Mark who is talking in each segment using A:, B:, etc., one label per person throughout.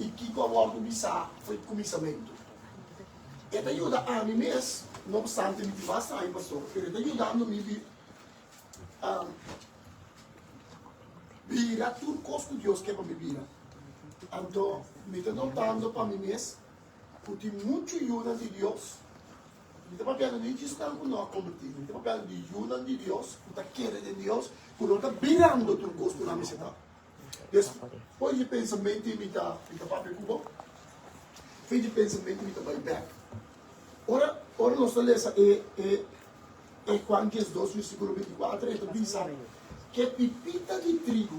A: i kiko a wòrdu bisá for di kuminsamentu. E ta yuda ami mes, no opstante mi tin basta aña pastor, pero e ta yudando mi di bira tur kos ku Dios ke pa mi bira. Anto mi ta notando pa mi mes ku tin muchu yunan di Dios, mi ta papiando no di esnan ku no a kombertí, mi ta papiando di yunan di Dios ku ta kere den Dios, ku no ta birando tur kos ku nan mester ta. Des, for di pensamentu mi ta mi ta papia ku bo, for di pensamentu mi ta bai bèk. Ora ora nos ta lesa e e e Juan diesdos versíkulo 24 e ta bisa ke pipita di trigu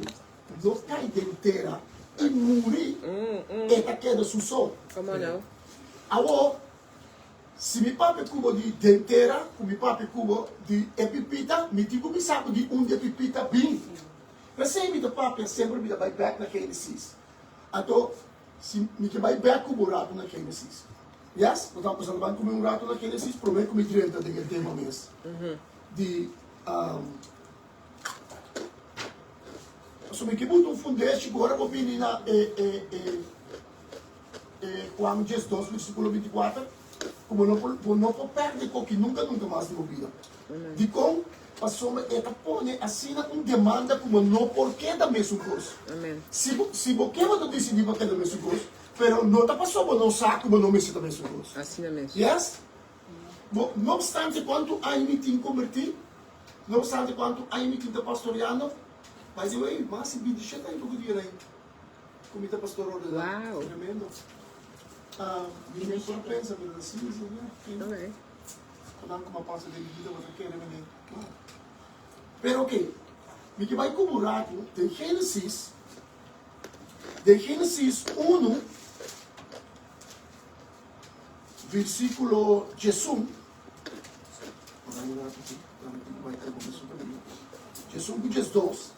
A: no kai den tera i muri e ta keda su so. Awor si mi papia ku bo di den tera ku mi papia ku bo di e pipita mi tin ku bisa bo di unda e pipita bin. P'esei mi ta papia semper mi ta bai bèk na Génesis. Anto, si mi ke bai bèk ku bo un ratu na Génesis. Yes? Bo ta bo ta ban ku mi un ratu na Génesis promé ku mi drenta den e tema mes di Pasobra mi ke buta un fundeshi ku ora bo bini na e e e e Juan 12 versíkulo 24 ku bo no por bo no por pèrdè koki nunka nunka mas den bo bida. Dikon? Pasobra e ta pone asina un demanda ku bo no por keda mesun kos. Si bo si bo ke bo ta disidí pa keda mesun kos, pero no ta pasobra bo no sa ku bo no mester ta mesun kos. Yes? Bo, no opstante kuantu aña mi tin kombertí, no opstante kuantu aña mi tin ta pastoriando, by the way, mas di 27 aña poko dia ei ku mi ta pastor ordená. Tremendo. Mi no por a pensa, pero ta si, si, ya. Konan ku a pasa den mi bida bo ta kere mene no. Pero oke, mi ke bai ku un ratu den Génesis, den Génesis unu, versíkulo 11. Ora un ratu aki, mi tin ku bai ku mesun kaminda. 11 ku 12.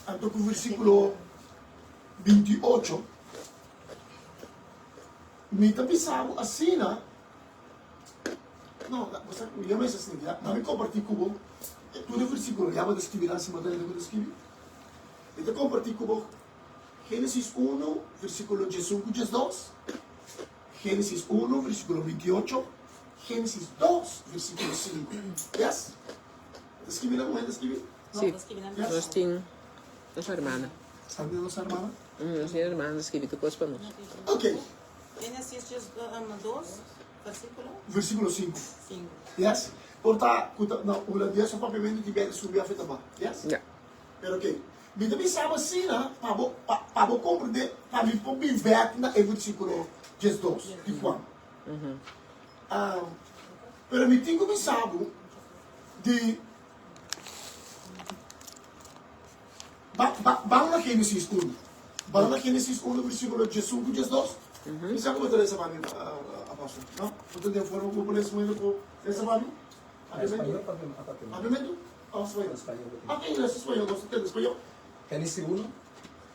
A: Anto ku versíkulo 28. Mi ta bisa bo asina, no, bo sa, mi mester sinti, ya, mi kompartí ku bo tur e versíkulo, ya bo ta skibi nan si bo ta lei bo ta skibi. Mi ta kompartí ku bo Génesis unu, versíkulo diesun ku diesdos, Génesis unu, versíkulo bintiocho, Génesis dos, versíkulo sinku. Yes? Ta skibi nan, muhé ta skibi?
B: Sí, nos tin nos hermana.
A: Sabi nos hermana?
B: Nos tin hermana ta skibi tur kos pa nos.
A: Ok.
C: Genesis 2, versículo?
A: Versículo 5.
C: 5.
A: Yes? Por ta ku ta na hulandes o papiamentu tin bia ta subi of e ta ba. Yes?
B: Ja.
A: Pero ok. Mi ta bisa bo asina pa bo pa pa bo komprende pa mi por bin bek na e versículo 12 di Juan. Pero mi tin ku bisa bo di Ba, ba, ban na Génesis unu. Ban na Génesis unu, versíkulo 11 ku 12. Mi sa ku bo ta lesa pa mi, apòstel, no? Bo ta den forma ku bo por lesa muhé ku lesa pa mi?
D: Español, papiamentu.
A: Papiamentu òf spañol?
D: Spañol.
A: Ok, lesa spañol, nos ta tende spañol.
D: Génesis unu.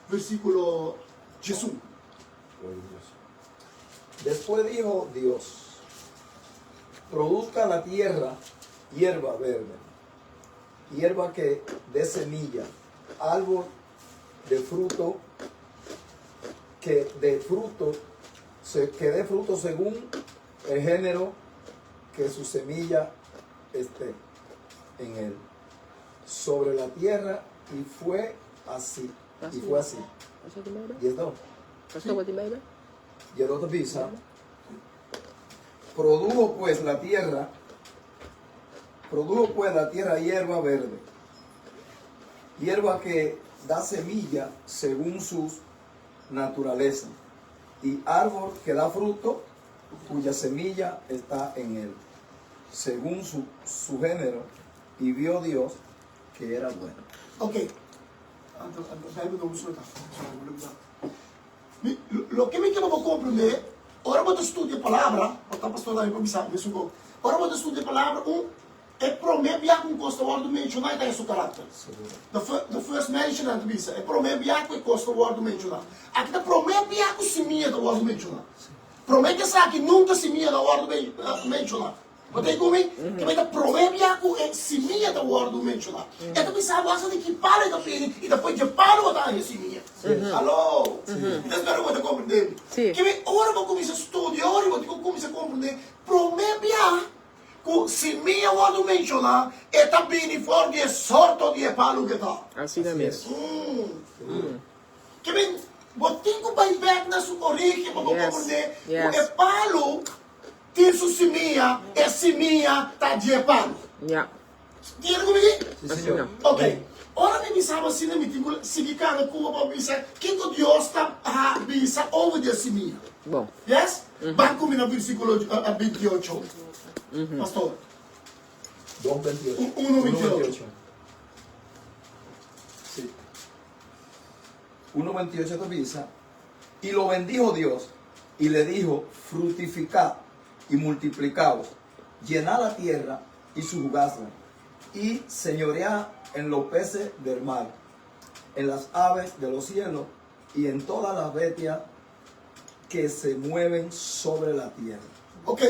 A: Versíkulo 11.
D: Gloria a Dios. Después dijo Dios, produzca la tierra hierba verde, hierba que dé semilla, árbol de fruto que dé fruto, que dé fruto según el género que su semilla esté en él, sobre la tierra, y fue así. Y fue así. 12. Y el otro bisa, produjo pues la tierra, produjo pues la tierra hierba verde, hierba que da semilla según su naturaleza, y árbol que da fruto, cuya semilla está en él, según su, su género, y vio Dios que era bueno.
A: Ok. Anto, anto, Bijbel no usa ta. Mi, loke mi ke pa bo komprendé, ora bo ta studia palabra, bo ta pastor tambe por bisa mesun kos. Ora bo ta studia palabra, un e promé bia ku un kos ta wòrdu menshoná e ta su karakter. The the first mention nan ta bisa, e promé bia ku e kos ta wòrdu menshoná. Aki ta promé bia ku simia ta wòrdu menshoná. Promé ku esaki nunka simia no a wòrdu menshoná. Bo ta ku mi? Ke bai ta promé bia ku e simia ta wòrdu menshoná. E ta bisa bo hasta di ki palu e ta bini i ta fo'i dje palu bo ta haña e simia. Hallo! Mi ta spera ku bo ta komprendé mi.
B: Sí.
A: Ke mi ora bo kuminsá studia ora bo tin ku kuminsá komprendé promé bia ku simia wòrdu menshoná e ta bini for di e sorto di e palu ku e ta.
B: Asina mes.
A: Ke men bo tin ku bai bèk na su orígen pa bo komprendé ku e palu tin su simia, e simia ta di e palu. Tiene ku mi di?
B: Asina.
A: Ok. Ora mi bisa bo asina mi tin ku sigui kana ku bo pa bisa kiko Dios ta bisa over di e simia.
B: Bon.
A: Yes? Ban ku mi na versíkulo 28. Pastor.
D: 2:28.
A: 1:28.
D: Sí. 1.28 ta bisa, Y lo bendijo Dios, y le dijo, Frutificad y multiplicaos, llenad la tierra y sujugadla, y señoread en los peces del mar, en las aves de los cielos y en todas las bestias que se mueven sobre la tierra.
A: Ok,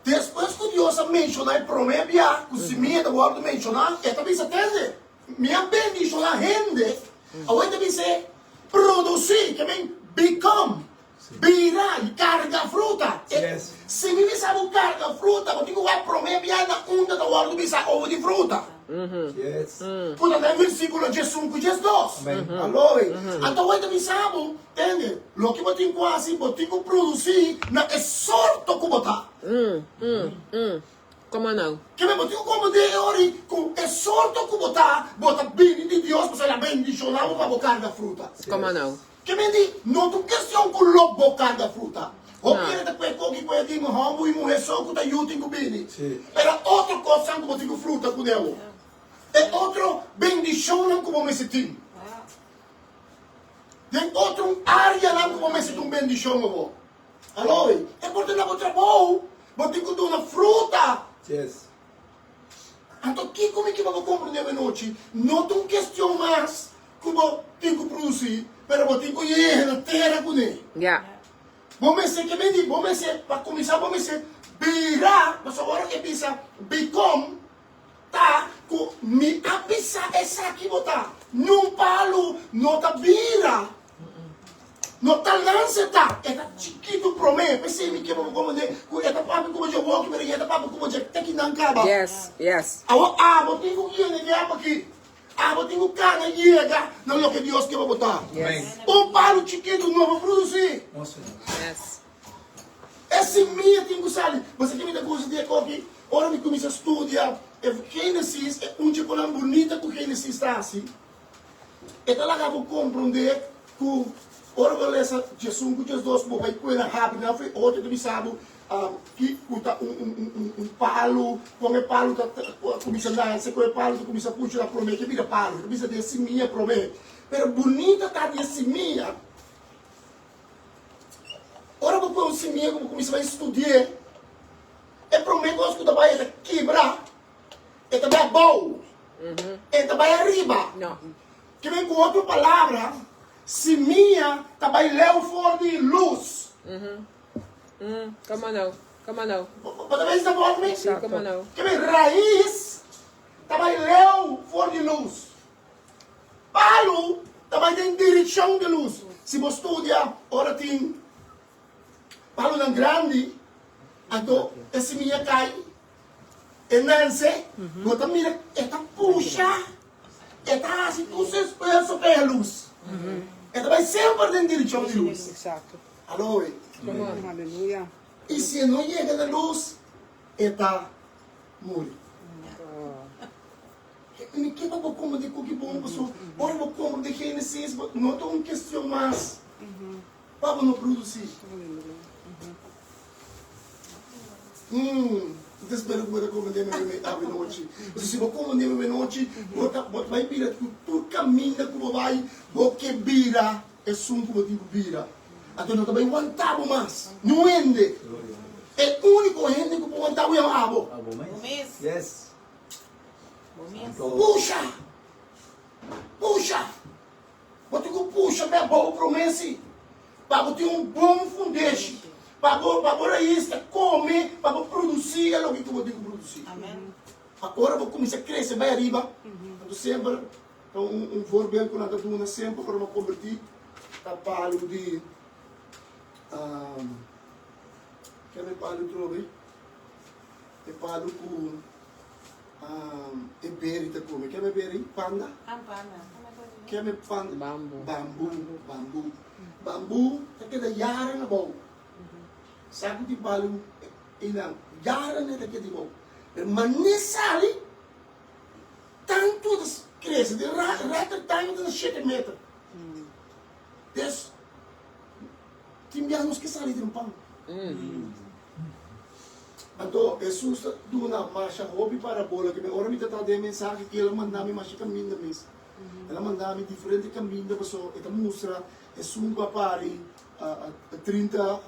A: despues ku Dios a menshoná e promé bia ku simia ta wòrdu menshoná, e ta bisa, Tende, Mi a bendishoná hende, awor e ta bis'é, Produsí, ke men become, bira i karga fruta. Si mi bisa bo karga fruta, bo tin ku wak promé bia na unda ta wòrdu bisá over di fruta. Ku ta na e versíkulo diesun ku diesdos. Aloe. Anto awor e ta bisa bo, tende, loke bo tin ku hasi, bo tin ku produsí na e sorto ku bo ta.
B: Komo nou?
A: Keme bo tin ku komprendé e ora ei ku e sorto ku bo ta, bo ta bini di Dios pasobra el a bendishoná bo pa bo karga fruta.
B: Komo nou?
A: Keme di, no ta un kestion ku lo bo karga fruta. Hopi hende ta kue koki ku e di hòmber i muhé so ku ta yu tin ku bini. Pero otro kosnan ku bo tin ku fruta kuné awor. E otro bendishonnan ku bo mester tin. Den otro áreanan ku bo mester tin un bendishon awor. Aloe, e por ta na bo trabou, bo tin ku duna fruta.
D: Yes.
A: Anto kiko mi kiba bo komprendé awenochi? No ta un kestion mas ku bo tin ku produsí, pero bo tin ku yega na tera kuné.
B: Ya.
A: Bo mester ke mindi, bo mester, pa kuminsá bo mester bira, pasobra ora e bisa become, ta ku mi a bisa esaki bo ta. Niun palu no ta bira. No ta lansa e ta, e ta chikitu promé. P'esei mi ke pa bo komprendé ku e ta papia ku bo dje woki, pero e ta papia ku bo dje te kinan kaba.
B: Yes, yes.
A: Awor abo tin ku yega e gap aki. Abo tin ku kana yega na loke Dios ke pa bo ta.
B: Yes.
A: Un palu chikitu no por produsí.
D: No, señor.
B: Yes.
A: E simia tin ku sali. Bo sa ke mi ta gusta di e koki? Ora mi kuminsá studia e Génesis, e un dje konan bunita ku Génesis ta hasi. E ta laga bo komprondé ku ora bo lesa diesun ku diesdos bo bai kuena habri nan for e otro ta bisa bo ki ku ta un palu, kon e palu ta kuminsá nase, kon e palu ta kuminsá funshoná promé ke bira palu. E ta bisa di e simia promé. Pero bunita ta di e simia, ora bo pone un simia ku bo kuminsá bai studi'é, e promé kos ku ta bai e ta kibra. E ta bai abou. E ta bai ariba. Ke men ku otro palabra, simia ta bai leu for di lus.
B: Come on now. Come on now.
A: Bo ta mester for mi?
B: Sí, come on now.
A: Ke men rais ta bai leu for di lus. Palu ta bai den direkshon di lus. Si bo studia ora tin palunan grandi, anto e simia kai. E nanse, bo ta mira e ta pusha, e ta hasi tur su esfuerso pa e lus. E ta bai semper den direkshon di lus. Aloe. I si e no yega na lus, e ta muri. Mi ke pa bo komprende ku ki bon pasobra ora bo komprende Génesis no ta un kestion mas pa bo no produsí. Mi ta spera ku bo ta komprendé mi awe nochi. Pasobra si bo komprendé mi awe nochi, bo ta bo ta bai bira ku tur kaminda ku bo bai, bo ke bira esun ku bo tin ku bira. Anto no ta bai wanta bo mas, niun hende. E úniko hende ku por wanta bo yama abo.
D: Abo mes. Yes.
A: Pusha! Pusha! Bo tin ku pusha pa e abou promé si, pa bo tin un bon fundeshi, pa bo pa bo rais ta kome, pa bo produsí e loke ku bo tin ku produsí. Ora bo kuminsá krese bai ariba, anto semper. Ta un un voorbeeld ku nan ta duna semper ora bo kombertí ta palu di kende e palu trobe? E palu ku e beri ta kome. Kende e beri? Panda? Kende panda?
B: Bambu.
A: Bambu, bambu. Bambu ta keda yara na bou. Sa ku tin palu einan, yara nan ta keda bou. Pero manera sali. Tantu ta crece den record time ta na shete meter. Des tin biaha nos ke sali den pan. Anto Jesus ta duna masha hopi parabola ke ora mi ta ta den mensahe ki el a manda mi masha kaminda mes. El a manda mi diferente kaminda paso e ta mustra esun ku a pari 30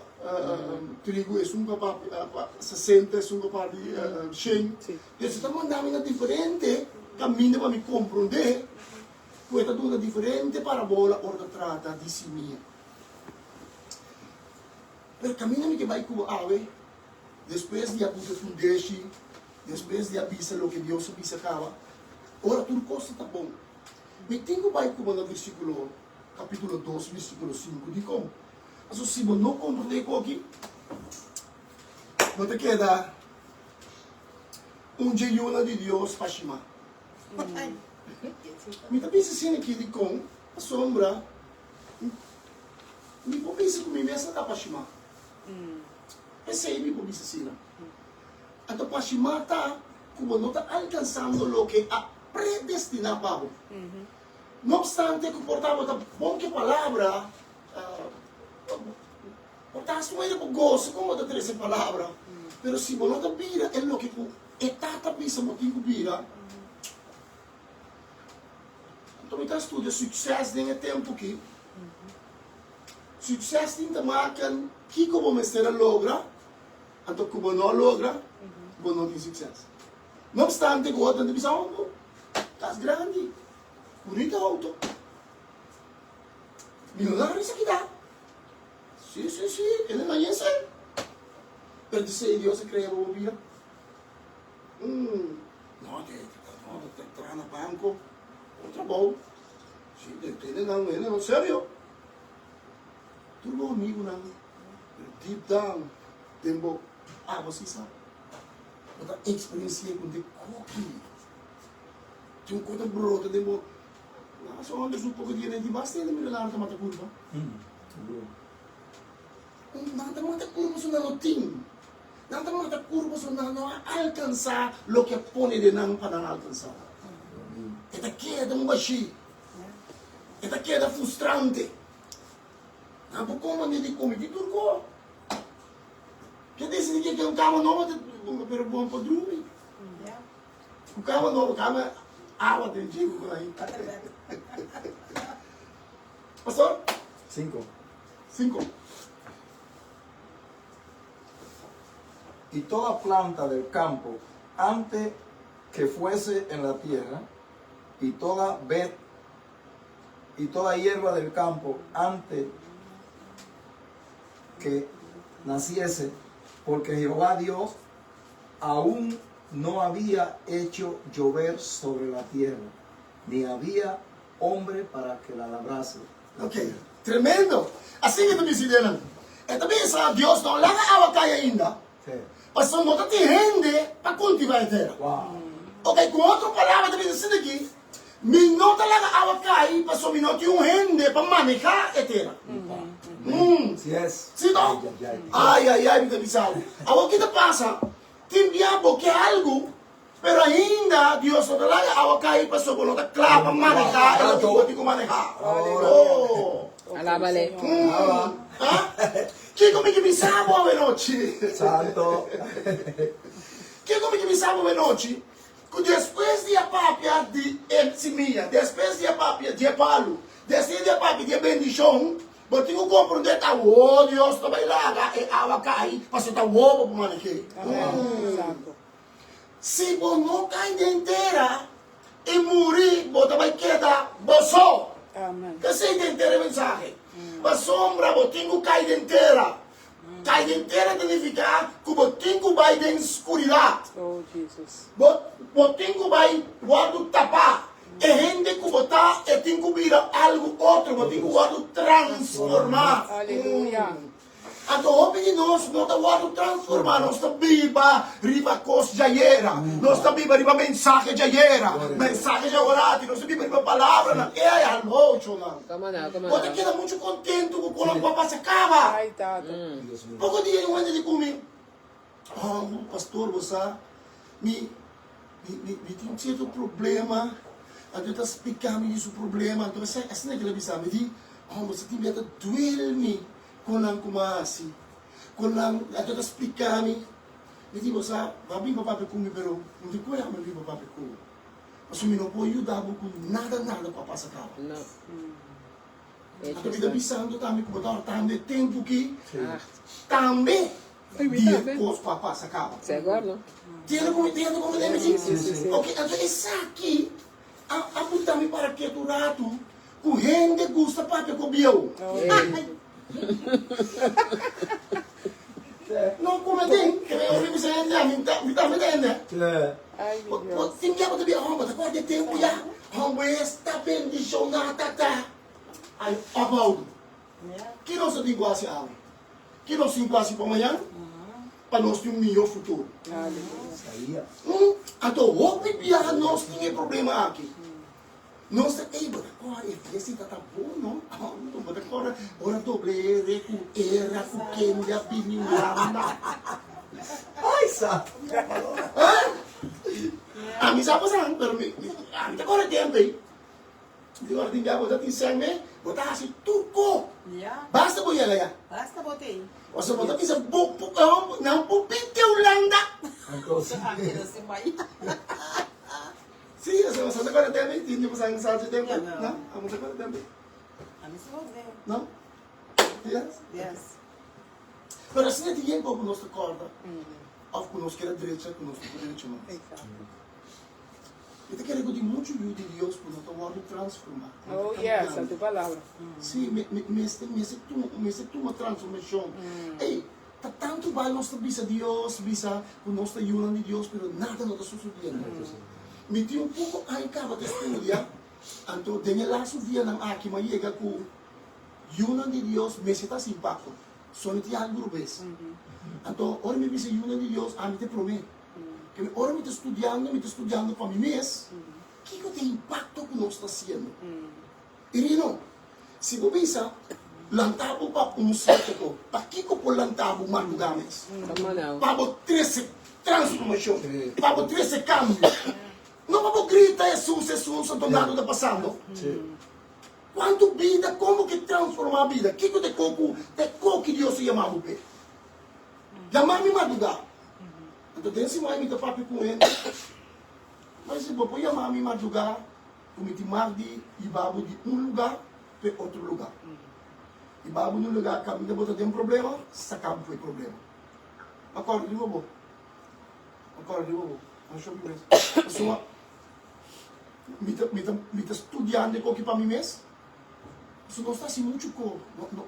A: trigo, esun ku a pari 60, esun ku a pari shen. Hesus ta manda mi na diferente kaminda pa mi komprondé ku e ta duna diferente parabola ora ta trata di simia. Pero kaminda mi ke bai ku bo awe, despues di a buta fundeshi, despues di a bisa loke Dios a bisa kaba, ora tur kos ta bon, mi tin ku bai ku bo na versíkulo, kapítulo dos, versíkulo sinku. Dikon? Pasobra si bo no komprondé ku aki, bo ta keda. Un dje yuna di Dios pa shima. Mi ta bisa asina aki dikon? Pasobra mi por bisa ku mi mes a ta pa shima. P'esei mi por bisa asina. Anto pa shima ta ku bo no ta alkansando loke a predestiná pa bo. No opstante ku por ta bo ta bon ku e palabra, Bo ta hasi manera bo gosa kon bo ta trese palabra, pero si bo no ta bira e loke ku e Tata bisa bo tin ku bira, anto mi ta studia sukses den e tempu aki. Sukses tin ta maken kiko bo mester a logra, anto ku bo no a logra, bo no tin sukses. No opstante ku otro ta bisa, oh, bo kas grandi, bunita outo, milionario esaki ta. Sí, sí, sí, el a naña esei. Pero di sei Dios a crea bo bo bira. Mm, no, te, no, te traha na banco, un trabou. Sí, te, te nan, nan, serio. Tur bo amigunan, pero deep down, den bo, abo sí sa. Bo ta experiencia con de koki. Tin un kos ta brota den bo. Nan so onderzoek poko dia den tin basta hende milionario ta mata kurpa. Nan ta mata kurpa pasobra nan no tin. Nan ta mata kurpa pasobra nan no a alkansá loke a pone den nan pa nan alkansá. E ta keda un bashí. E ta keda frustrante. Nan por komprendé di komi di tur kos. Ke disidí ke ke un kama nobo pero bo no por drumi. Ku kama nobo, kama awa den dje ku ahí. Pastor?
D: Cinco.
A: Cinco.
D: Y toda planta del campo antes que fuese en la tierra, y toda ved y toda hierba del campo antes que naciese, porque Jehová Dios aún no había hecho llover sobre la tierra, ni había hombre para que la labrase. La
A: Ok,
D: tierra.
A: tremendo! Asina ta bisa ideanan. E ta bisa Dios no laga awa kai ainda,
D: Sí.
A: pasobra no ta tin hende pa kultivá e tera.
D: Wow.
A: Ok, ku otro palabra ta bisa asina aki, Mi no ta laga awa kai pasobra mi no tin un hende pa manehá e tera. Mm.
D: Así es.
A: Sí, no?
D: Ay, ay, ay.
A: Ai, ai, ai, mi ta bisa bo. Awor ki ta pasa? Tin bia bo ke algu, pero ainda Dios no ta laga awa kai pasobra bo no ta kla pa manehá e loke bo tin ku manehá. Oh.
B: Alábale.
A: Mm. Ah? Kiko mi ke bisa bo awenochi?
D: Santo.
A: Kiko mi ke bisa bo awenochi? Ku despues di a papia di e simia, despues di a papia di e palu, despues di a papia di e bendishon, bo tin ku komprondé ta awor Dios ta bai laga e awa kai pasobra ta awor bo por maneh'é. Si bo no kai den tera i muri, bo ta bai keda bo so. Esei ta henter e mensahe. Pasobra bo tin ku kai den tera. Kai den tera ta nifiká ku bo tin ku bai den skuridat. Bo bo tin ku bai wòrdu tapá. E hende ku bo ta, e tin ku bira algu otro, bo tin ku wòrdu transformá.
B: Aleluya.
A: Anto hopi di nos no ta wòrdu transformá, nos ta biba riba kos djayera, nos ta biba riba mensahe djayera, mensahe djaworati, nos ta biba riba palabranan. Ey, haló, chonan. Bo ta keda muchu kontentu ku konan ku a pasa kaba. Poko dia un hende di ku mi, Oh, pastor, bo sa, mi, mi, mi, mi tin sierto problema. Anto e ta splika mi di su problema. Anto asina kila bisa mi di, oh, bo sa tin bia ta duel mi. Kon nan ku m'a hasi? Kon nan, anto ta splika mi, mi di, Bo sa, bo a bin pa papia ku mi, pero no tin koe mi a bin pa papia ku bo, pasobra mi no por yuda bo ku nada, nada ku a pasa kaba.
B: No.
A: Anto mi ta bisando tambe ku bo ta hortando e tempu ki tambe di e kos ku a pasa kaba. Tiende ku mi, tiende ku mi ta mi di? Ok, anto esaki A a punta mi para ketu ratu ku hende gusta papia ku bieu. No kume den, ke mi obi bisa hende a mi ta mi tambe ta hende. Bo tin bia bo ta bia homber ta kòrda e tempu ya homber esta bendishoná tata. Ai ophoudu. Ki nos ta tin ku hasi awe? Ki nos tin ku hasi pa mañan? Pa nos tin un mihó futuro. Anto hopi biaha nos tin e problema aki. Nos ta, ey, bo ta kòrda e fiesta ta bon, no? Bo ta kòrda ora doble R ku era ku kende a bini Hulanda.
D: Ay, sa.
A: Ami sa pasan, pero mi, ami ta kòrda e tempu ey. Di ora tin bia bo ta tin sèn me, bo ta hasi tur ko. Basta bo yega ya.
C: Basta bo t'ei.
A: Pasobra bo ta bisa bo por nan por bin te Hulanda. Si, esa bo sa ta kòrda tempu ei? Tin di bo sa sa dje tempu ei? No? Amo ta kòrda tempu ei?
C: Ami si bo creo.
A: No? Yes?
C: Yes.
A: Pero asina tin yen ku nos ta kòrda òf ku nos keda drecha ku nos no por drecha mas. Mi ta kere ku tin muchu yu di Dios ku no ta wòrdu transformá, ku no ta
B: Oh yes,
A: kambiando.
B: a tu palabra.
A: Sí, me, me, mester, mester tuma, mester tuma transformashon. Ey, ta tantu bai nos ta bisa Dios, bisa ku nos ta yunan di Dios, pero nada no ta susediendo. Mi tin un poko aña kaba ta studia, anto den e lastu dianan aki mi a yega ku yunan di Dios mester ta hasi impakto. So no tin algu rubes. Anto ora mi bisa yunan di Dios, ami ta e promé. Kende ora mi ta studiando, mi ta studiando pa mi mes, kiko ta e impakto ku nos ta hasiendo? Irino, si bo bisa lanta bo pa un sierto ko, pakiko por lanta bo mardugá mes? Pa bo trese transformashon, pa bo trese kambio. No pa bo grita Hesus, Hesus, anto nada ta pasando. Kuantu bida, kon bo ke transformá bida? Kiko ta e ko ku ta e ko ki Dios a yama bo p'e? Yama mi madrugá. Anto den siman mi ta papia ku un hende, ma si bo por yama mi madrugá ku mi tin mag di hiba bo di un lugá pa e otro lugá. Hiba bo na un lugá kaminda bo ta den problema, saka bo for e problema. Ma kòrda riba bo. Ma kòrda riba bo. Ma show mi mes. Pasobra mi ta mi ta mi ta studiando e koki pa mi mes. Pasobra nos ta hasi muchu ko.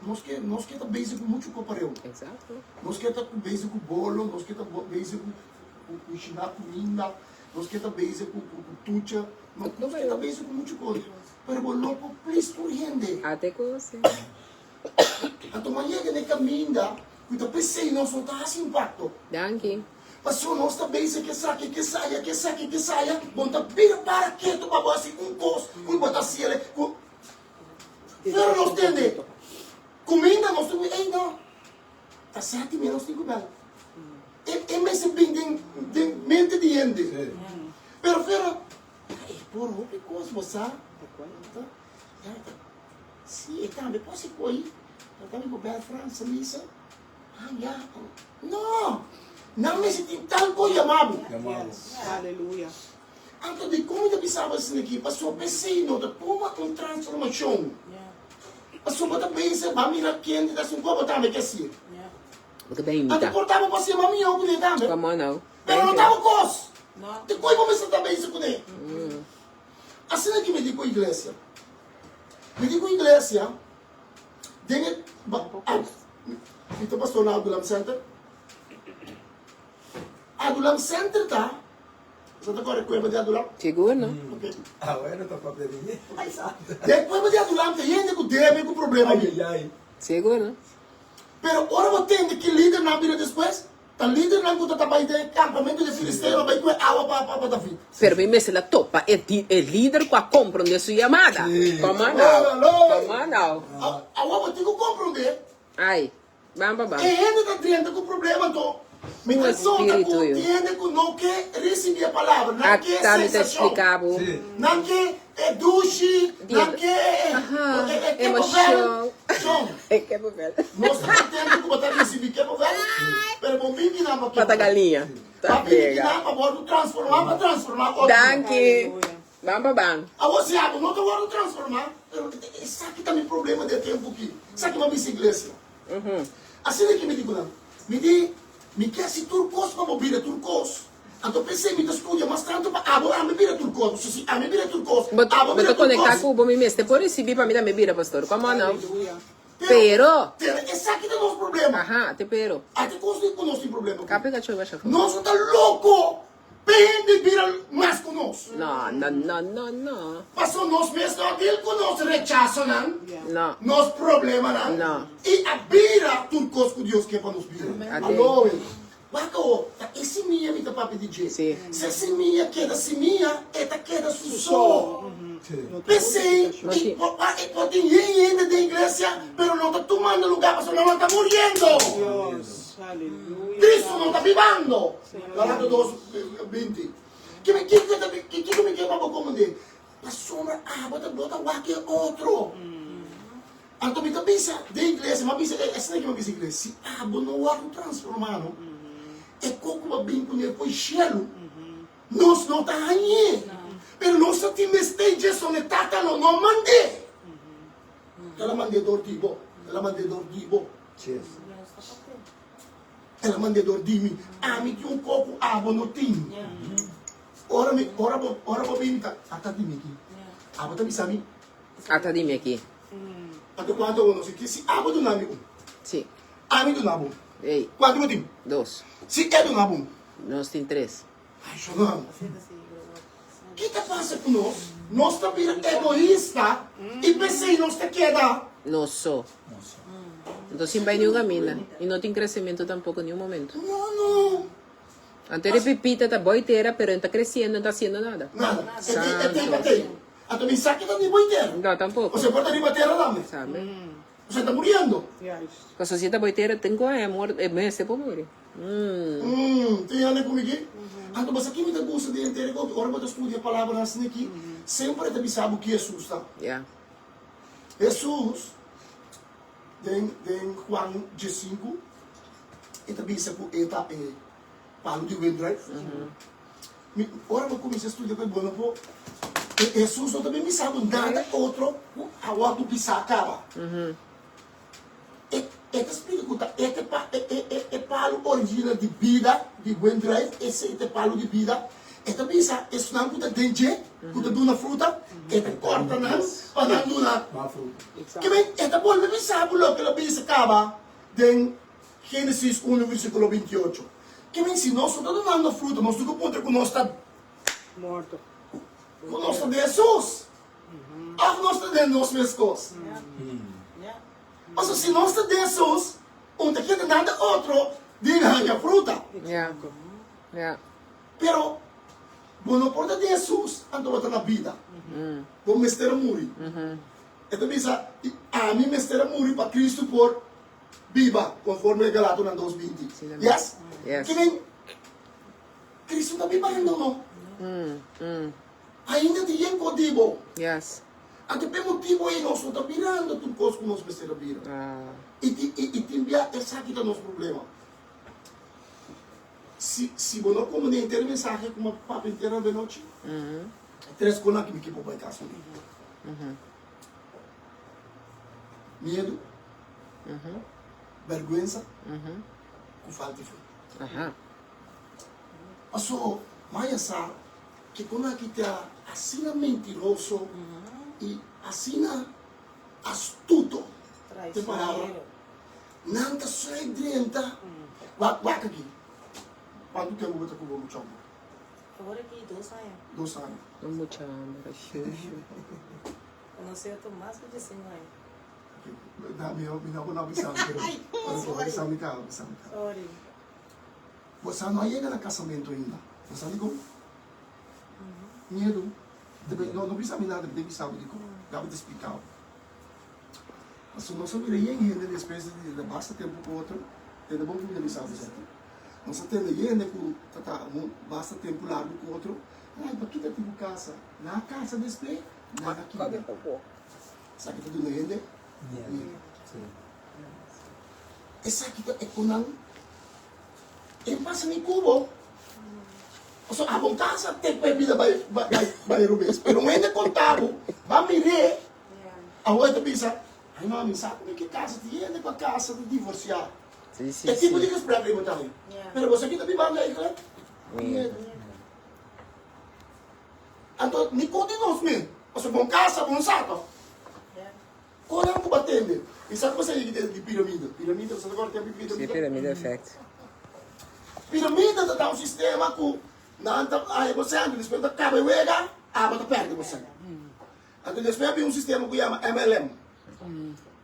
A: Nos ke nos ke ta bezig ku muchu ko pareu.
B: Exacto.
A: Nos ke ta bezig ku bolo, nos ke ta bezig ku ku kushiná kuminda, nos ke ta bezig ku ku ku tucha, nos ke ta bezig ku muchu kos. Pero bo no por please tur hende.
B: Ate kos, si.
A: Anto bo a yega na e kaminda ku ta p'esei nos no ta hasi impakto.
B: Danki.
A: Pasobra nos ta bezig esaki, kesaya, kesaki, kesaya, bo no ta bira para ketu pa bo hasi un kos ku bo ta hasi el ku Pero nos tende kuminda nos ta ey no ta seti mi nos tin ku bel. E e mester bin den den mente di hende. Pero pero e por hopi kos bo sa. Ya si e tambe por hasi koy pero tambe bo bel Frans misa. Ah ya no nan mester tin tal koy yama bo.
C: Aleluya.
A: Anto dikon mi ta bisa bo asina aki? Pasobra p'esei no ta tuma un transformashon. Pasobra bo ta pensa, Bo a mira kende ta hasi un kos, bo tambe ke hasié.
B: Bo ta ben
A: Anto
B: imita.
A: por ta bo por hasié mas mihó kuné tambe.
B: Come on now.
A: Pero no
B: Thank
A: ta
B: you.
A: bo kos. Dikon bo mester ta bezig kuné? Asina ki mi di ku iglesia. Mi di ku iglesia, den e, mi ta pastor na Adulam Center. Adulam Center ta. Bo ta kore kueba di Adulam?
B: Sigur no.
A: Ok.
D: Awe no ta papia di mi. Ai santo.
A: Den kueba di Adulam ta hende ku debe ku problema
D: Ai
A: bin.
D: ai ai.
B: Sigur no.
A: Pero ora bo tende ki lidernan bira despues, ta lidernan ku ta ta bai den e kampamentu di filisteo a bai kue awa pa pa David.
B: Pero mi mester la topa e di e lider ku a komprondé su yamada.
D: Sí.
B: Come on now.
A: Aleluya.
B: Come on now.
A: Awa bo tin ku komprondé.
B: Ai. Ban pa ban.
A: E hende ta drenta ku problema anto mi
B: Un
A: ta nota
B: espiritu
A: ku
B: yo.
A: tin hende ku no ke risibí e palabra, nan ke
B: Ata mi ta
A: sensashon,
B: explica bo.
D: Sí.
A: nan ke e dushi,
B: Di
A: nan ke e
B: Aha,
A: e e kepo
B: emocion.
A: bel. Shon,
B: E kepo bel.
A: nos ta kontentu ku bo ta risibí kepo bel, pero bo bin kinan pa kepo
B: Pata
A: bel.
B: galiña.
A: Pa
B: Ta
A: bin
B: pega.
A: kinan pa wòrdu transformá, pa transformá otro.
B: Danki.
C: Aleluya.
B: Ban pa ban.
A: Awor si abo no ta wòrdu transformá, pero esaki ta mi problema di e tempu aki. Esaki mi a bisa iglesia. Asina ki mi di ku nan, Mi di, mi ke hasi tur kos pa bo bira tur kos. Anto p'esei mi ta studia mas tantu pa abo ami bira tur kos. Pasobra si ami bira tur kos,
B: Bo
A: abo
B: bo
A: bira
B: ta
A: tur
B: konektá
A: kos.
B: ku bo mi mester por risibí pa mi tambe bira, pastor. Come on now.
C: Aleluya.
B: Pero.
A: Pero esaki ta nos problema.
B: Aha, te pero.
A: Ate kos di ku nos tin problema ku.
B: Kape kachó basha for.
A: Nos no ta loko. P'hende bira mas ku nos.
B: No, no, no, no, no.
A: Paso nos mes no a deal ku nos rechasonan,
B: No.
A: nos problemanan,
B: No.
A: i a bira tur kos ku Dios ke pa nos bira.
B: Aden.
A: Aloe. Wak awo, ta e simia mi ta papia di dje.
B: Si.
A: Si e simia keda simia, e ta keda su so. P'esei,
B: No
A: i
B: tin.
A: por e por tin yen hende den iglesia, pero no ta tumando lugá pasobra nan no ta muriendo.
C: Dios. Aleluya.
A: Cristo no ta bibando. Galato 2, 20. Ki mi kiko ta kiko mi ke pa bo komprendé? Pasobra abo ta bo ta wak e otro. Anto mi ta bisa den iglesia, mi a bisa esei ki mi a bisa iglesia, si abo no wòrdu transformá no, e koko bo a bin kuné for shelu, nos no ta hañ'é. Pero nos ta tin mester dje son e Tata lo no mand'é. El a mand'é dor di bo, el a mand'é dor di bo. El a mand'é dor di mi. Ami tin un kos ku abo no tin. Ora mi, ora bo, ora bo bini ta, ata di mi aki. Abo ta bisa mi.
B: Ata di mi aki.
A: Anto kuantu abo nos tin? Si abo duna mi un.
B: Si.
A: Ami duna bo un.
B: Ey.
A: Kuantu bo tin?
B: Dos.
A: Si e duna bo un.
B: Nos tin tres.
A: Ay, Shonam. Ki ta pasa ku nos? Nos ta bira egoista i p'esei nos ta keda.
B: Nos so. Anto sin bai niun kaminda i no tin kresementu tampoko niun momento.
A: No, no.
B: Anto e repipita ta boi tera pero e no ta kresiendo, e no ta hasiendo nada.
A: Nada. E tin, e tin pa tei. Anto mi sa ke ta ni boi tera.
B: No, tampoko.
A: Osea por ta riba tera tambe.
B: Sabe.
A: Osea ta muriendo.
B: Pasobra si e ta boi tera tin ku haña mor, e mester por muri.
A: Mm, tin hende ku mi ki? Anto bo sa ki mi ta gusta di henter e koki? Ora bo ta studia palabranan asina aki, semper e ta bisa bo ki Hesus ta.
B: Ya.
A: Hesus, den, den Juan diesinku, e ta bisa ku e ta e palu di wendruif. Mi, ora bo kuminsá studia ku e bo no por, e Hesus no ta bin bisa bo nada otro ku a wòrdu bisá kaba. E e ta splika ku ta e ta e e e e palu original di bida, di wendruif, esei ta e palu di bida. E ta bisa esnan ku ta den dje, ku ta duna fruta, e ta kòrta nan pa nan duna
D: Mas fruta.
A: Ke men e ta bolbe bisa bo loke el a bisa kaba den Génesis unu versíkulo 28. Ke men si nos no ta dunando fruta, nos tin ku puntra ku nos ta
C: Morto.
A: ku nos ta den Hesus. Òf nos ta den nos mes kos? Pasobra si nos ta den Hesus, un ta keda nada otro di haña fruta. Pero bo no por ta den Hesus anto bo ta na bida. Bo mester a muri. E ta bisa, Ami mester a muri pa Kristu por biba, konforme Galatonan dos 20. Yes? Ke men, Kristu ta bibando no. Ainda tin yen kos di bo.
B: Yes.
A: Anto p'e motibu ei nos no ta birando tur kos ku nos mester a bira. I tin i tin bia esaki ta nos problema. Si si bo no komo den henter e mensahe ku mi a papia henter avenochi, e tres konan ki mi ke bo bai kas ku mi. Miedu, bèrgwensa ku falta di fe. Paso, maya sa Kiko nan ki ta asina mentiroso i asina astuto? Te palabra. Nan ta sluip drenta. Wak, wak aki. Kuantu tempu bo ta ku bo mucha homber?
E: Awor aki dos aña.
A: Dos aña.
B: Un mucha homber shushu.
E: Conoce otro mas cu diesinco aña.
A: Na mi mi no no bisa pero pero bisa mi caba bisa mi caba.
E: Sorry.
A: Bo sa no a yega na casamento ainda. Bo sa dicon? Miedo. No no bisa mi nada mi ta bisa bo dicon. Gaba ta explica bo. Pasobra nos a mira yen hende despues di basta tempo cu otro, tende bon cu mi ta bisa bo esaki. Nos a tende hende cu ta ta basta tempo largo cu otro, ay pakita tin cu casa? Nan a casa despues, nan a kibra. Esaki ta duna hende miedu. Esaki ta e cu nan e pasa ni cu bo. Pasobra abo casa te cu e bida bay bay robes, pero un hende conta bo, ba mir'é. Awor e ta bisa, Ai mami, sa ku mi ke kasa tin hende ku a kasa ta divorsiá. E tipo di gesprek ei bo ta haña. Pero bo sa ki ta bibando eigenlijk? Miedu. Anto ni kon di nos mes, pasobra bon kasa, bon sa to. Kon nan ku bo a tende? Mi sa ku bo sa yegi di piramida. Piramida, bo sa ta kòrda tempu di piramida?
B: Si, piramida effect.
A: Piramida ta ta un sistema ku nan ta haña bo sèn, despues ta kaba e wega, abo ta pèrdè bo sèn. Anto despues a bin un sistema ku yama MLM,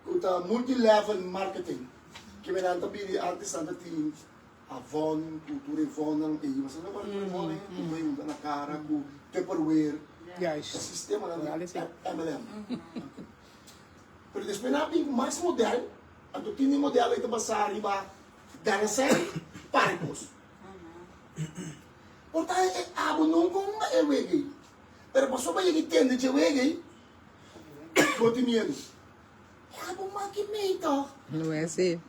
A: ku ta Multi Level Marketing, ke nan ta bini antes nan ta tin Avon ku tur e vonnan ei, bo sa kua tur e von ei? Ku bo hunta na kara ku Tupperware, e sistemanan di MLM. Pero despues nan a bin ku mas model, anto tin e model ei ta basá riba gana sèn, para e kos. Por ta e abo nunka hunga e wega ei. Pero pasobra bo yega i tende dje wega ei, bo tin miedu. Ya bo maki mei tòg.
B: No es así.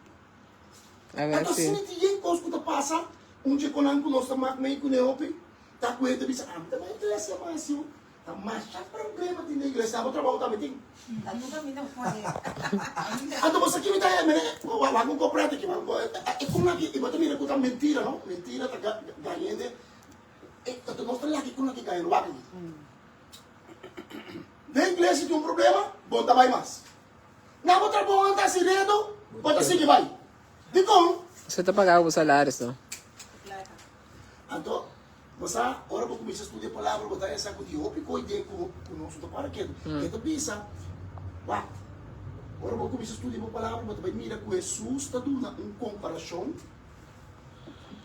B: A ver
A: Anto
B: si.
A: asina tin yen kos ku ta pasa, un dje konan ku nos ta mak mei kuné hopi, ta ku e ta bisa, Ami ta bai iglesia mas yu. Ta masha problema tin den iglesia, abo trabou tambe tin. Anto bo sa kimi ta e mene, wak un koprèt aki, e kon aki, i bo ta mira ku ta mentira no, mentira ta gaña hende. E ta nos ta laki ku loke kai wak aki. Den iglesia tin un problema, bo ta bai mas. Na bo trabou nan ta hasi redo, bo ta sigui bai. Dikon?
B: Bo ta paga bo salaris no.
A: Anto, bo sa, ora bo kuminsá studia palabra, bo ta hesa ku tin hopi kos den ku nos no ta para ketu. E ta bisa, wak, ora bo kuminsá studia bo palabra, bo ta bai mira ku Hesus ta duna un komparashon.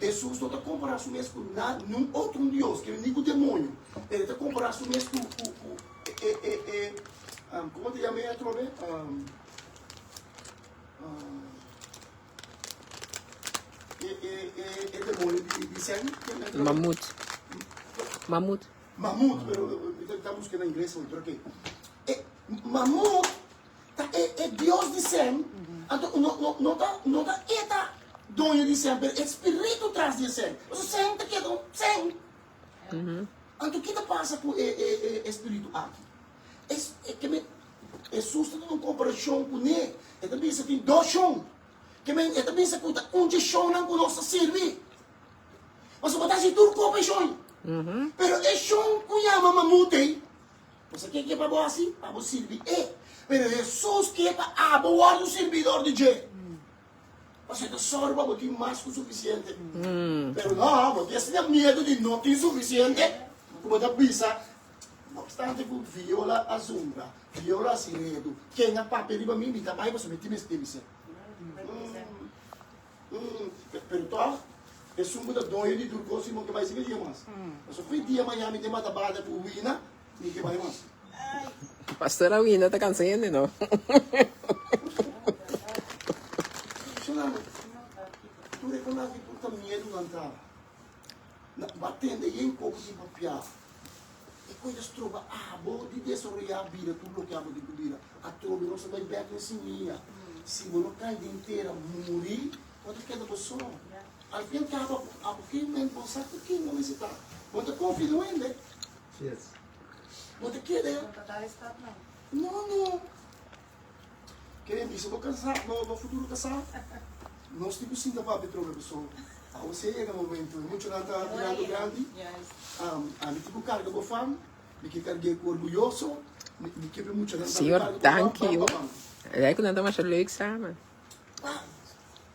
A: Hesus no ta kompará su mes ku na niun otro un dios, ke ni ku demoño. Pero e ta kompará su mes ku ku ku e e e komo ta yama e atrobe? E e e e demoño di di sèn?
B: Mamut. Mamut.
A: Mamut, pero mi ta buska na ingles pero ke. E mamut Ta e e Dios di Sem, anto no no no ta no ta e ta doño di Sem, pero e spiritu tras di e Sem. Pasobra Sem ta keda un Sem. Anto ki ta pasa ku e e e e spiritu aki? E e ke men Hesus ta duna un komparashon kuné. E ta bisa tin dos shon. Ke men e ta bisa ku ta un dje shonnan ku nos ta sirbi. Pasobra bo ta hasi tur kopa e shon. Pero e shon ku yama mamut ei, Bo sa ke ke pa bo hasi? Pa bo sirbi E. Pero Hesus ke pa abo wòrdu sirbidor di dje. Pasobra e ta sòru pa bo tin mas ku sufisiente. Pero no, bo tin asina miedu di no tin sufisiente ku bo ta bisa, No opstante ku viola a zundra, viola a hasi redu, ken a papia riba mi, mi ta bai pasobra mi tin mester di sèn. Pero tòg, esun ku ta doño di tur kos, mi no ke bai sin e dia mas. Pasobra ku e dia mañana mi tin mata bada ku wina, mi ke bai mas.
B: Pastor a wina ta kansa hende no.
A: Shonnan, tur e kon aki tur ta miedu nan ta. Na bo a tende yen koko tin papia. E koe ta stroba abo di desaroyá bida tur loke abo tin ku bira. Atrobe nos ta bai bèk den simia. Si bo no kai den tera muri, bo ta keda bo so. Al fin al kabo abo ken men bo sa ku ken bo mester ta. Bo ta konfia den un hende. Bo ta keda. No, no. Kere bisa bo kasá, bo futuro kasá? Nos tin ku sinta papia trobe pasobra awo si a yega momento e muchanan ta birando grandi, ami tin ku karga bo fam, mi ke karg'é ku orguyoso, mi ke pa e muchanan tambe
B: Señor,
A: karga bo fam,
B: danki
A: bam
B: yu.
A: pa bam.
B: Lijkt ku nan ta masha leuk samen.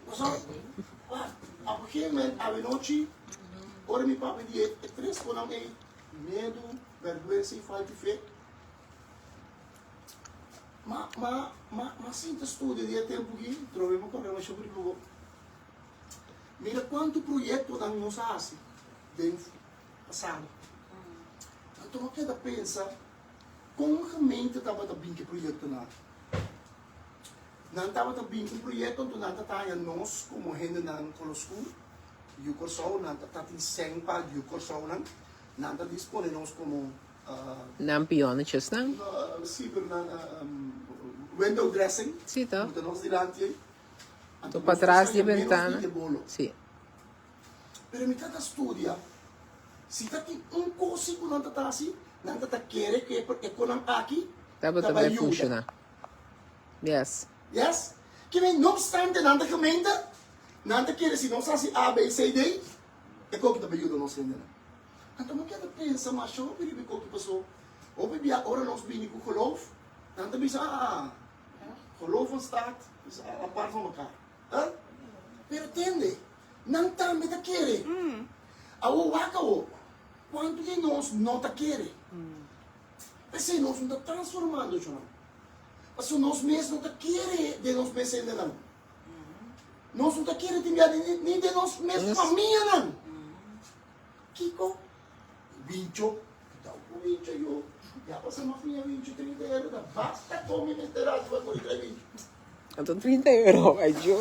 A: Pasobra, op un gegeven moment, awenochi. Ora mi papia di e tres konan ei, miedu, bèrgwensa i falta di fe, ma, ma, ma, ma sinta studia di e tempu aki, trobe mi kòrda masha por riba bo. Mira kuantu proyektonan nos a hasi den pasado. Anto mi a keda pensa kon gemeente tabata bin ku e proyektonan aki. Nan tabata bin ku un proyekto anto nan ta taña nos komo hendenan kolo skur, yu Kòrsou, nan ta tatin sèn pa yu Kòrsounan, nan ta dispone nos komo.
B: Nan pionnetjesnan.
A: Sí, pero nan window dressing.
B: Sí, to.
A: Buta nos dilanti ei.
B: To patras di bentana. Sí.
A: Pero mi ta ta studia, si ta tin un kos si ku nan ta ta hasi, nan ta ta kere ku e konan aki
B: Tabata
A: ta
B: bai
A: bai yuda.
B: funshoná. Yes.
A: Yes. Ke men, no opstante nan ta gemeente, nan ta kere si nos hasi A, B, C, D, e koki ta bai yuda nos hendenan. Anto mi keda pensa masha hopi riba e koki paso hopi bia ora nos bini ku geloof, nan ta bisa, ah, Geloof en staat is apart van mekaar. Huh? Pero tende, nan tambe ta kere. Awor wak awor, kuantu di nos no ta kere? P'esei nos no ta transformando eshonan. Pasobra nos mes no ta kere den nos mes hendenan. Nos no ta kere tin bia ni den nos mes famianan. Kiko? Wincho, ta un wincho yo. Ya pasa ma fia wincho 30 euro ta basta con mi mester haci pa por trae wincho.
B: Anto 30 euro, ay yo.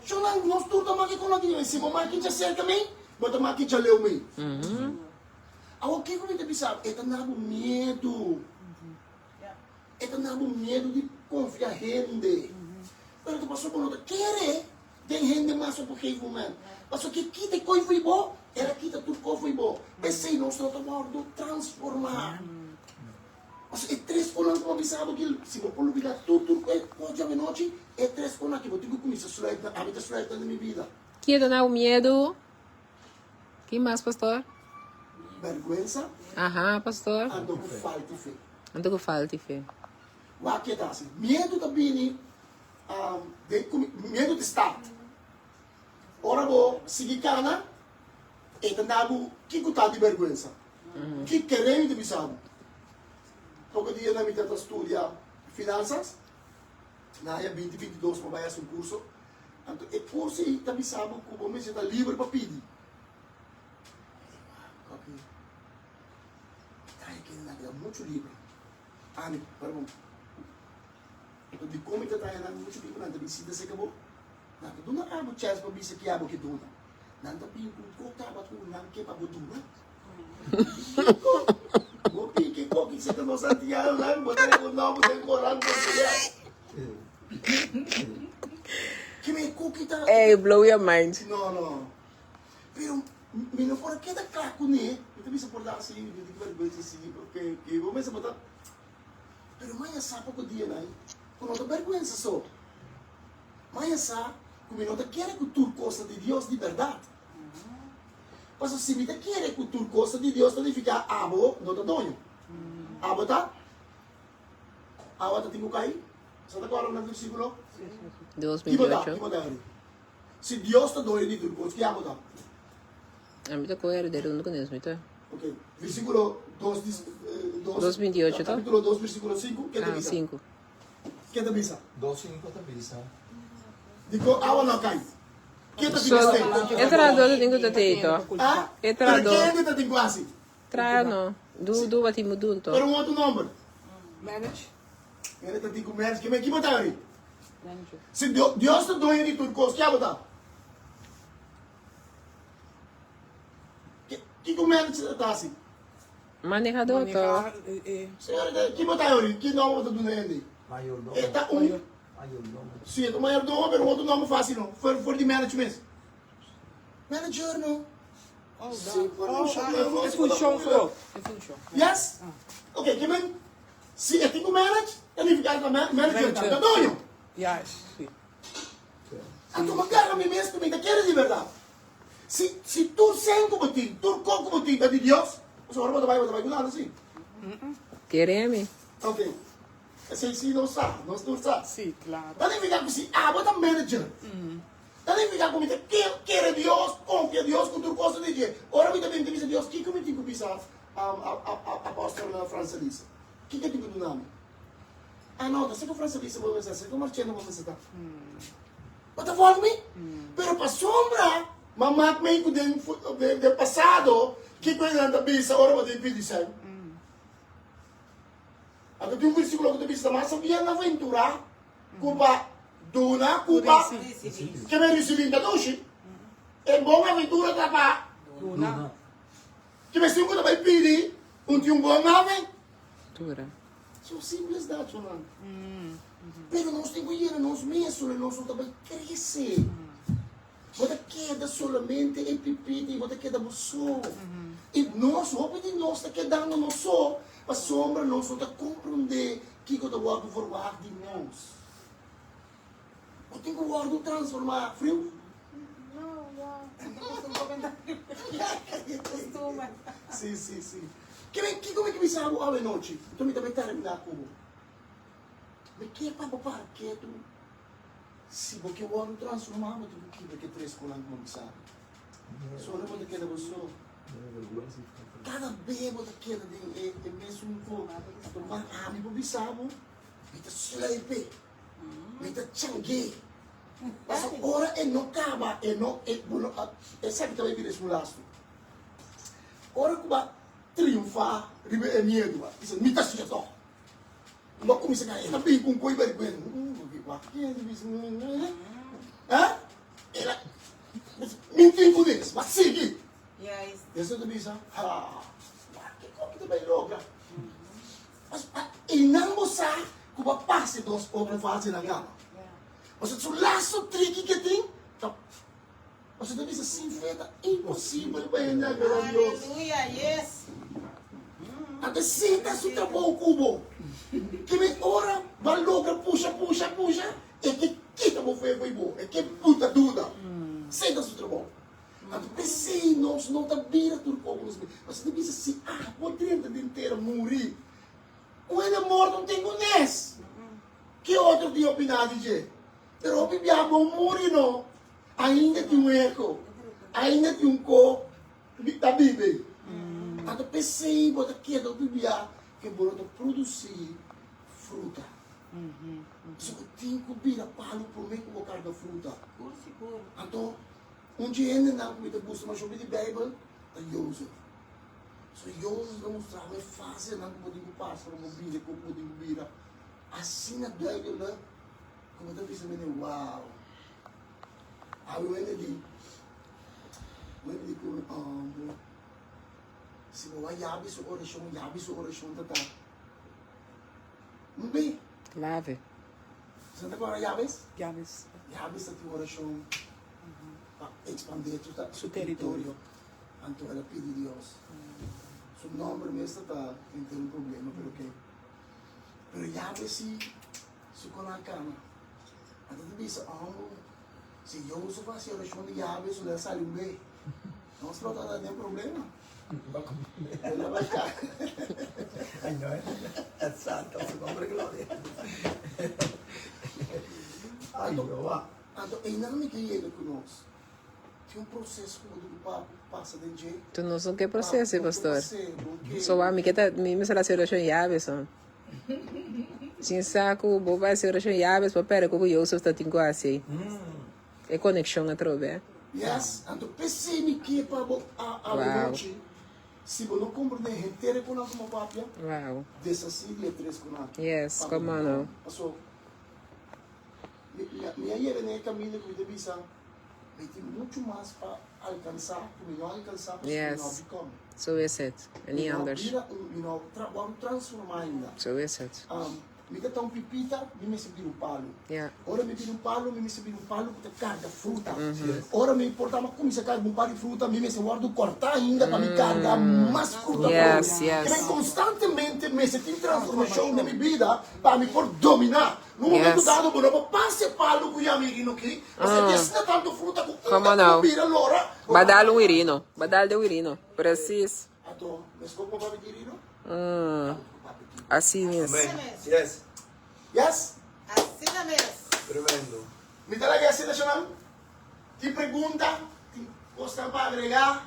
A: Shonan, nos tur ta maki con aki. Si bo maki dja cerca mi, bo ta maki dja leu mi. Awor kiko mi ta bisa? E ta na bo miedu. E ta na bo miedu di confia hende. Pero ta pasobra bo no ta kere. Den hende mas op un gegeven moment. Pasobra ke kita e koi fo'i bo, el a kita tur kos fo'i bo. P'esei nos no ta wòrdu transformá. Pasobra e tres konan ku bo a bisa bo ki si bo por lubidá tur tur e kos djawe nochi, e tres konan aki bo tin ku kuminsá sluit nan. Ami ta sluit nan den mi bida.
B: Ke ta na bo miedu? Ki mas, pastor?
A: Bèrgwensa.
B: Aha, pastor.
A: Anto ku falta fe.
B: Anto ku falta fe.
A: Wak ke ta hasi. Miedu ta bini Den ku miedu di start. Ora bo sigui kana, e ta na bo kiko ta di bèrgwensa. Ki kere mi ta bisa bo. Poko dia na mi ta studia finansas, na aña binti 22 mi a bai hasi un kurso. Anto e kurso ei ta bisa bo ku bo mester ta liber pa pidi. Mi di, wak, koki, mi ta haña muchu liber. Ami, para bo. Anto dikon mi ta traha nan muchu tempu nan ta bin sinta serka bo? Nan ta duna abo chèns pa bisa ke abo ke duna. Nan ta bin ku un kok tabat ku nan ke pa bo duna. Kiko? Bo piki koki serka nos antianonan, bo traha bo nòmber den koran bo dia. Ke men koki ta.
B: Ey, blow your mind.
A: No, no. Pero mi no por a keda kla kuné. Mi ta bisa por ta asi, mi tin bèrgwensa si, ke bo mester bo ta. Pero maña sa poko dianan ku no ta bèrgwensa so. Maña sa ku mi no ta kere ku tur kos ta di Dios di bèrdat. Pasobra si mi ta kere ku tur kos ta di Dios ta nifiká abo no ta doño. Abo ta? Awa ta tin ku kai? Sa ta kòrda na versíkulo? Ki bo ta? Ki bo ta, Henry? Si Dios ta doño di tur kos, ki abo ta?
B: Ami ta kohe heredero huntu ku Dios, mi ta.
A: Ok, versíkulo 2, 2,
B: 2:28 to?
A: Kapítulo 2, versíkulo 5, ke ta
B: Ah,
A: bisa?
B: 5.
A: Ke ta bisa?
D: 2, 5 ta bisa.
A: Dikon awa no a kai? Ke ta tin
B: So,
A: mester?
B: e trahadó ta tin ku ta tei to.
A: Ah?
B: E
A: Pero
B: trahadó.
A: kende ta tin ku hasi?
B: Traha no. Du, du bati mu dun to.
A: Pero un otro nomber.
C: Manage.
A: Kende ta tin ku manage? Ke men ki bo ta ori?
C: Manager.
A: Si Dios ta doño di tur kos, ke abo ta? Kiko manager ta hasi?
B: Manehador ta.
A: Señor, ki bo ta yori? Ki nomber bo ta duna hende?
D: Mayordomo.
A: E ta un.
D: Mayordomo.
A: Si, e ta mayordomo, pero otro nomber facil no. For, for di manage mes. Manager no.
C: Oh,
A: Si, por
C: oh,
A: no,
C: ah,
A: no,
C: e funshon vooral. E funshon.
A: Yes? Ok, ke men, si e tin ku manage, ta nifiká ta manager ta, ta doño.
C: Juist, si.
A: Anto bo gara mi mes ku mi ta kere di bèrdat. Si si tur sen ku bo tin, tur kos ku bo tin ta di Dios, pasobra ora bo ta bai, bo ta bai ku nada si.
B: Kere mi.
A: Ok. Esei si nos sa, nos tur sa.
C: Si, klaro.
A: Ta nifiká ku si abo ta manager, Ta nifiká ku mi ta kere Dios, konfia Dios ku tur kos ta di dje. Ora mi ta bin ta bisa Dios, kiko mi tin ku bisa Apòstel Franselisa? Kiko e tin ku duna mi? Ah no, ta si ku Franselisa bo mester, si ku Marchena bo mester ta. Bo ta volg mi? Pero pasobra m'a mak mei ku den den pasado kiko e nan ta bisa ora bo ta pidi sèn. Anto tin un versíkulo ku ta bisa ta mas bienaventurá ku pa duna ku pa ke me risibí ta dushi. E bon aventura ta pa
C: Duna.
A: Ke me sin ku ta bai pidi un tin un bon aventura. So simpel es dat, nan. Pero nos tin ku yena nos mes, solo nos no ta bai krese. Bo ta keda solamente e pipita i bo ta keda bo so. I nos, hopi di nos ta kedando nos so pasobra nos no ta komprondé kiko ta wòrdu verwagt di nos. Bo tin ku wòrdu transformá. Friu?
E: No, ya. No ta komentario. Kostumber.
A: Si, si, si. Kiko, kiko mi ke bisa bo awe nochi? Anto mi ta bai terminá ku bo. Mi ke pa bo para ketu. Si bo ke wòrdu transformá, bo tin ku kibra ke tres konan ku bo bisa bo. Solo bo ta keda bo so. Kada be bo ta keda den e e mesun ko. Anto ma ami por bisa bo, mi ta sluip'e, mi ta chang'é. Pasobra ora e no kaba, e no e bo no a esaki ta bai bira esun lastu. Ora ku bo a triunfá riba e miedu, bo a bisa mi ta hasié tòg. Bo a kuminsá kaya, e ta bin ku un koi bèrgwensa. Wak ken ta bisa eh? El a mi tin ku des, ma sigui. Eso ta bisa, ha, wak ke kos ki ta bai logra. I nan bo sa ku bo a pasa e dos otro fasenan kaba. Pasobra su lastu triki ke tin ta Pasobra ta bisa sin fe ta imposibel pa hende agrada Dios.
E: Aleluya, yes.
A: Anto esei ta su trabou ku bo. Kib'e ora bo a logra pusha, pusha, pusha, e ke kita bo fe fo'i bo, e ke buta duda. Esei ta su trabou. Anto p'esei nos no ta bira tur koko nos bira. Pasobra ta bisa si abo drenta den tera muri, un hende morto no tin ku nes. Ke otro tin opiná di dje? Pero hopi bia bo muri no, ainda tin un echo, ainda tin un ko ta bibe. Anto p'esei bo ta keda hopi bia ke bo no ta produsí fruta. Pasobra bo tin ku bira palu promé ku bo karga fruta. Anto un dje hendenan ku mi ta gusta masha hopi di Beibel ta Jozef. So Jozef ta mustra bo e fasenan ku bo tin ku pasa pa bo bira ku bo tin ku bira. Asina duidelijk. Ku bo ta bisa mene wow. Awe wende di wende di ku um, si bo wak yabi su orashon, yabi su orashon ta ta. Mbe.
B: Clave.
A: Santa kora Yabes?
C: Yabes.
A: Yabes ta tin orashon pa ekspandé su,
C: Su territorio.
A: Anto el a pidi Dios. Su nomber mes ta ta henter un problema, pero ke. Pero Yabes si Su kon a kama. Anto ta bisa, Amo, si Josef hasi orashon di Yahweh, su lo a sali un be. Nos lo ta den problema. El a bai ka.
D: Ay, no, es santo, su nombre gloria. Ay, Jehová.
A: Anto einan mi ke yega ku nos. Tin un proseso ku bo tin ku pasa den dje.
B: Tu no son ke proseso, pastor. So ami ke ta, mi mester hasi orashon Yahweh son. Sin sa ku bo bai hasi orashon Yabes bo perde ku ku Josef ta tin ku hasi. E konekshon atrobe.
A: Yes, anto p'esei mi ke pa bo awe nochi, si bo no komprende henter e konan ku mi a papia, deshasí di e tres konan aki.
B: Yes, come on now.
A: Paso, mi a yega den e kaminda ku mi ta bisa, mi tin muchu mas pa alkansá ku mi no a alkansá pasobra mi no a become.
B: Zo is het. En niet anders.
A: Mi no a bira un, mi no a wòrdu transformá ainda.
B: Zo is het.
A: Mi ta ta un pipita, mi mester bira un palu.
B: Ja.
A: Ora mi bira un palu, mi mester bira un palu ku ta karga fruta. Ora mi por ta kuminsá karga un par di fruta, mi mester wòrdu kòrtá ainda pa mi karga mas fruta.
B: Yes, yes.
A: Kibè konstantemente mester tin transformashon den mi bida pa mi por dominá. Un momento dado bo no por pasa e palu ku yama irino aki, pasobra e tin asina tantu fruta ku
B: Come
A: unda
B: on
A: ku bo
B: now.
A: bira lora, bo
B: Badal un irino. Badal de un irino. Precies.
A: Anto, meskos bo papia di irino?
B: Así mes.
D: Amen. Yes.
A: Yes?
E: Asina mes.
D: Tremendo.
A: Mi ta laga e asina, Shanan? Tin pregunta? Tin kos pa agregá?